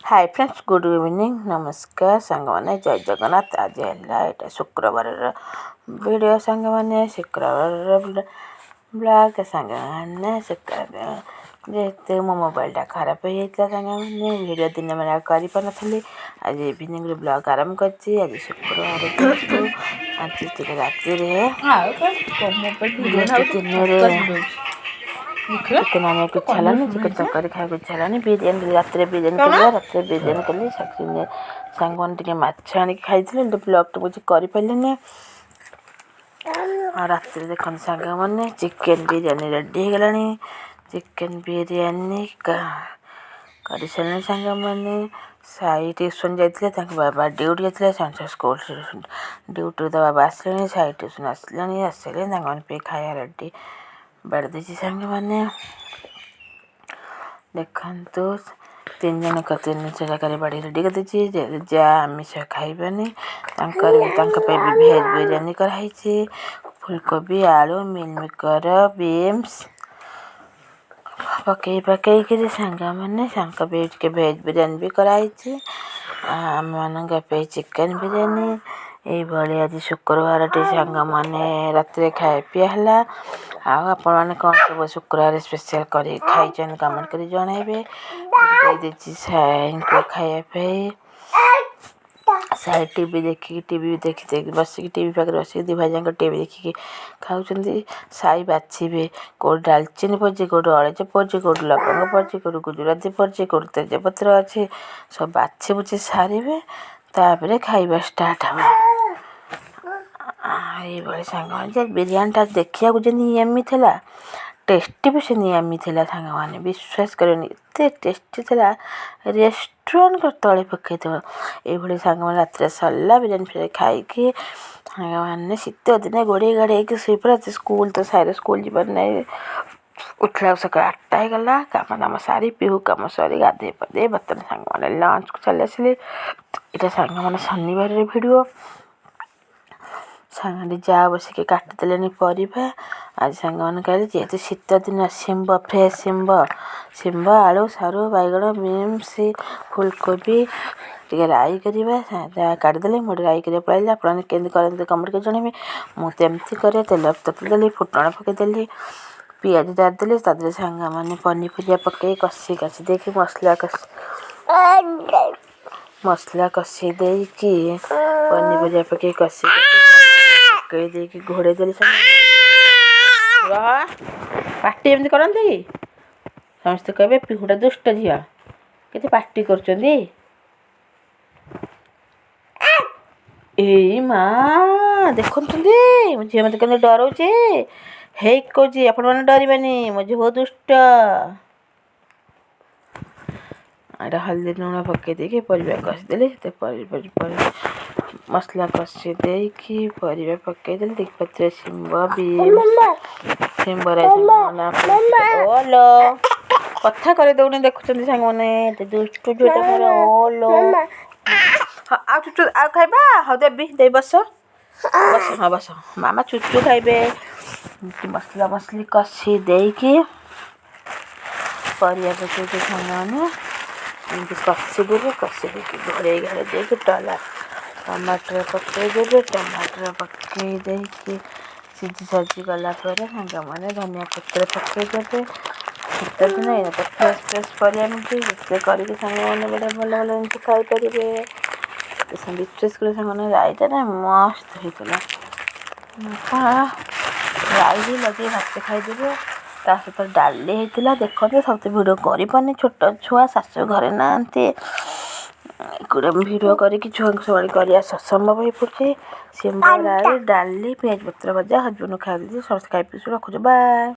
High friends, good evening. ନମସ୍କାର ସାଙ୍ଗମାନେ, ଜୟ ଜଗନ୍ନାଥ। ଆଜି ହେଲା ଏଇଟା ଶୁକ୍ରବାରର ଭିଡ଼ିଓ ସାଙ୍ଗମାନେ, ଶୁକ୍ରବାରର ବ୍ଲଗ୍ ସାଙ୍ଗମାନେ। ଶୁକ୍ରବାର ଯେହେତୁ ମୋ ମୋବାଇଲଟା ଖରାପ ହେଇଯାଇଥିଲା ସାଙ୍ଗମାନେ, ଭିଡ଼ିଓ ଦିନ ବେଳା କରିପାରୁନଥିଲି। ଆଜି ଇଭିନିଂରୁ ବ୍ଲଗ୍ ଆରମ୍ଭ କରିଛି। ଆଜି ଶୁକ୍ରବାର ଯେହେତୁ, ଆଜି ଟିକେ ରାତିରେ ଆଉ ଯେହେତୁ ଦିନରେ ଚିକେନ୍ ଆଣିବାକୁ ଇଚ୍ଛା ହେଲାନି, ଚିକେନ୍ ତରକାରୀ ଖାଇବାକୁ ଇଚ୍ଛା ହେଲାନି, ବିରିୟାନୀ, ରାତିରେ ବିରିୟାନୀ କରିବା। ରାତିରେ ବିରିୟାନୀ କଲି। ସାଙ୍ଗମାନେ ଟିକେ ମାଛ ଆଣିକି ଖାଇଥିଲେ। ବ୍ଲଗ୍ଟା କିଛି କରିପାରିଲିନି। ଆଉ ରାତିରେ ଦେଖନ୍ତୁ ସାଙ୍ଗମାନେ, ଚିକେନ୍ ବିରିୟାନୀ ରେଡ଼ି ହେଇଗଲାଣି। ଚିକେନ୍ ବିରିୟାନୀ କରିସାରିଲେଣି ସାଙ୍ଗମାନେ। ସାଇ ଟ୍ୟୁସନ୍ ଯାଇଥିଲେ, ତାଙ୍କ ବାବା ଡ୍ୟୁଟି ଯାଇଥିଲେ। ସେମାନେ ସ୍କୁଲ ଡ୍ୟୁଟିରୁ ତ ବାବା ଆସିଲେଣି, ସାଇ ଟ୍ୟୁସନ୍ ଆସିଲେଣି। ଆସିଲେଣି, ତାଙ୍କ ପାଇଁ ଖାଇବା ରେଡ଼ି ବାଢ଼ି ଦେଇଛି ସାଙ୍ଗମାନେ। ଦେଖନ୍ତୁ, ତିନି ଜଣଙ୍କ ତିନି ଜାଗାରେ ବାଢ଼ି ରେଡ଼ି କରିଦେଇଛି। ଯାହା ଆମିଷ ଖାଇବେନି, ତାଙ୍କର ତାଙ୍କ ପାଇଁ ବି ଭେଜ୍ ବିରିୟାନୀ କରାହେଇଛି। ଫୁଲକୋବି, ଆଳୁ, ମିଲମିକର, ବିନ୍ସ ପକେଇ ପକେଇକିରି ସାଙ୍ଗମାନେ, ତାଙ୍କ ପାଇଁ ଟିକେ ଭେଜ୍ ବିରିୟାନୀ ବି କରାହେଇଛି। ଆମମାନଙ୍କ ପାଇଁ ଚିକେନ୍ ବିରିୟାନୀ। ଏଇଭଳି ଆଜି ଶୁକ୍ରବାରଟି ସାଙ୍ଗମାନେ, ରାତିରେ ଖାଇବା ପିଇବା ହେଲା। ଆଉ ଆପଣମାନେ କ'ଣ ସବୁ ଶୁକ୍ରବାର ସ୍ପେଶିଆଲ୍ କରି ଖାଇଛନ୍ତି, କମେଣ୍ଟ କରି ଜଣାଇବେ। ଦେଇଦେଇଛି ସାଇଙ୍କୁ ଖାଇବା ପାଇଁ। ସାଇ ଟିଭି ଦେଖିକି, ଟିଭି ଦେଖି ଦେଖି ବସିକି, ଟିଭି ପାଖରେ ବସିକି ଦୁଇ ଭାଇ ଯାକ ଟିଭି ଦେଖିକି ଖାଉଛନ୍ତି। ସାଇ ବାଛିବେ, କେଉଁଠି ଡାଲଚିନି ପଡ଼ିଛି, କେଉଁଠି ଅଳେଇଚ ପଡ଼ିଛି, କେଉଁଠି ଲବଙ୍ଗ ପଡ଼ିଛି, କେଉଁଠି ଗୁଜୁରାତି ପଡ଼ିଛି, କେଉଁଠି ତେଜପତ୍ର ଅଛି। ସବୁ ବାଛି ବୁଛି ସାରିବେ, ତାପରେ ଖାଇବା ଷ୍ଟାର୍ଟ ହେବ। ଏଇଭଳି ସାଙ୍ଗମାନେ ଯେ ବିରିୟାନୀଟା ଦେଖିବାକୁ ଯେମିତି ୟମି ଥିଲା, ଟେଷ୍ଟି ବି ସେମିତି ୟମି ଥିଲା। ସାଙ୍ଗମାନେ, ବିଶ୍ୱାସ କରିବେନି, ଏତେ ଟେଷ୍ଟି ଥିଲା, ରେଷ୍ଟୁରାଣ୍ଟ ତଳେ ପକାଇଦେବ। ଏଇଭଳି ସାଙ୍ଗମାନେ, ରାତିରେ ସରିଲା। ବିରିୟାନୀ ଫିରିୟାନୀ ଖାଇକି ସାଙ୍ଗମାନେ, ଶୀତ ଦିନେ ଘୋଡ଼େଇ ଘାଡ଼େଇ ହେଇକି ଶୋଇପଡ଼ିଲା। ସ୍କୁଲ ତ ସାଇର ସ୍କୁଲ ଯିବାର ନାହିଁ। ଉଠିଲା ସକାଳ 8ଟା ହେଇଗଲା। କାମ ଦାମ ସାରି, ପିହୁ କାମ ସରି, ଗାଧେଇ ପାଧେଇ ବର୍ତ୍ତମାନ ସାଙ୍ଗମାନେ ଲଞ୍ଚକୁ ଚାଲି ଆସିଲି। ଏଇଟା ସାଙ୍ଗମାନେ ଶନିବାରରେ ଭିଡ଼ିଓ। ସାଙ୍ଗମାନେ, ଯା ବସିକି କାଟିଦେଲେଣି ପରିବା। ଆଜି ସାଙ୍ଗମାନେ କହିଲେ, ଯେହେତୁ ଶୀତ ଦିନ, ଶିମ୍ବ, ଫ୍ରେଶ୍ ଶିମ୍ବ, ଶିମ୍ବ, ଆଳୁ, ସାରୁ, ବାଇଗଣ, ବିନ୍ସ, ଫୁଲକୋବି ଟିକେ ରାଇ କରିବା। କାଟିଦେଲେ, ମୁଁ ଗୋଟେ ରାଇ କରିବା ପଳେଇଲି। ଆପଣମାନେ କେମିତି କରନ୍ତି, କମେଣ୍ଟ କରି ଜଣାଇବେ। ମୁଁ ତ ଏମିତି କରେ। ତେଲ ତତେଇ ଦେଲି, ଫୁଟଣ ପକାଇଦେଲି, ପିଆଜ ଦେଲି, ତା ଦେହରେ ସାଙ୍ଗମାନେ ପନିପରିବା ପକାଇ କଷି କଷି ଦେଇକି, ମସଲା କଷି ଦେଇକି, ପନିପରିବା ପକାଇ କଷି ପକାଇ ଦେଇକି ଘୋଡ଼େଇ ଦେଲି। ପାଟି ଏମିତି କରନ୍ତି କି ସମସ୍ତେ କହିବେ, ପିହୁଟା ଦୁଷ୍ଟ ଝିଅ, କେତେ ପାଟି କରୁଛନ୍ତି। ଏଇ ମା, ଦେଖୁଛନ୍ତି ମୋ ଝିଅ ମୋତେ କେମିତି ଡରଉଛି। ହେଇ କହୁଛି, ଆପଣମାନେ ଡରିବେନି, ମୋ ଝିଅ ବହୁତ ଦୁଷ୍ଟ। ଏଇଟା ହଳଦୀ ଲୁଣ ପକାଇ ଦେଇକି ପରିବା କଷିଦେଲି। ସେତେ ମସଲା କଷି ଦେଇକି ପରିବା ପକାଇଦେଲି। ଦେଖିପାରୁଥିବେ, ଶିମ୍ବ, ବିନ୍ସ, ଶିମ୍ବରେ ଓଲୋ କଥା କରିଦେଉନି। ଦେଖୁଛନ୍ତି ସାଙ୍ଗମାନେ, ଏତେ ଦୁଷ୍ଟୁ ଝିଅଟା ମୋର। ଓଲୋ, ହଁ, ଆଉ ଚୁଚୁ ଆଉ ଖାଇବା? ହଉ, ଦେବି ଦେବି, ବସ ବସ, ହଁ ବସ, ମାମା ଚୁଚୁ ଖାଇବେ। ମସଲା ମସଲି କଷି ଦେଇକି ପରିବା ପକେଇକି ସାଙ୍ଗମାନେ ଏମିତି କଷିଦେବେ। କଷି ଦେଇକି ଘୋଡ଼େଇ ଘାଡ଼େଇ ଦେଇକି ଟମାଟର ପକାଇଦେବେ। ଟମାଟର ପକାଇ ଦେଇକି ସିଝି ସାଜି ଗଲା ପରେ ସାଙ୍ଗମାନେ ଧନିଆ ପତ୍ର ପକାଇଦେବେ। ଶୀତ ଦିନ ଏଇନା ତ ଫ୍ରେଶ୍ ଫ୍ରେଶ୍ ପରିବା ମିଳୁଛି। ଯେତେ କରିକି ସାଙ୍ଗମାନେ ବଢ଼ିଆ ଭଲ ଭଲ ଜିନିଷ ଖାଇପାରିବେ। ବିଶ୍ୱାସ କରି ସାଙ୍ଗମାନେ, ରାଇଟା ନା ମସ୍ତ ହେଇଥିଲା। ଆପଣ ରାଇ ବି ଲଗେଇ ଭାତ ଖାଇଦେବେ। ତା ସହିତ ଡାଲି ହେଇଥିଲା। ଦେଖନ୍ତୁ, ସବୁ ଭିଡ଼ିଓ କରିପାରୁନି, ଛୋଟ ଛୁଆ, ଶାଶୁ ଘରେ ନାହାନ୍ତି। ଏଗୁଡ଼ା ଭିଡ଼ିଓ କରିକି ଛୁଆଙ୍କୁ ସବୁବେଳେ କରିବା ଅସମ୍ଭବ ହେଇପଡ଼ୁଛି। ଶିମ୍ବ ରାଇ, ଡାଲି, ପିଆଜ ପତ୍ର ଭଜା, ହଜବେଣ୍ଡକୁ ଖାଇବାକୁ ଦେଇଛି। ସମସ୍ତେ ଖାଇ ପିଇ ରଖୁଛୁ। ବାଏ।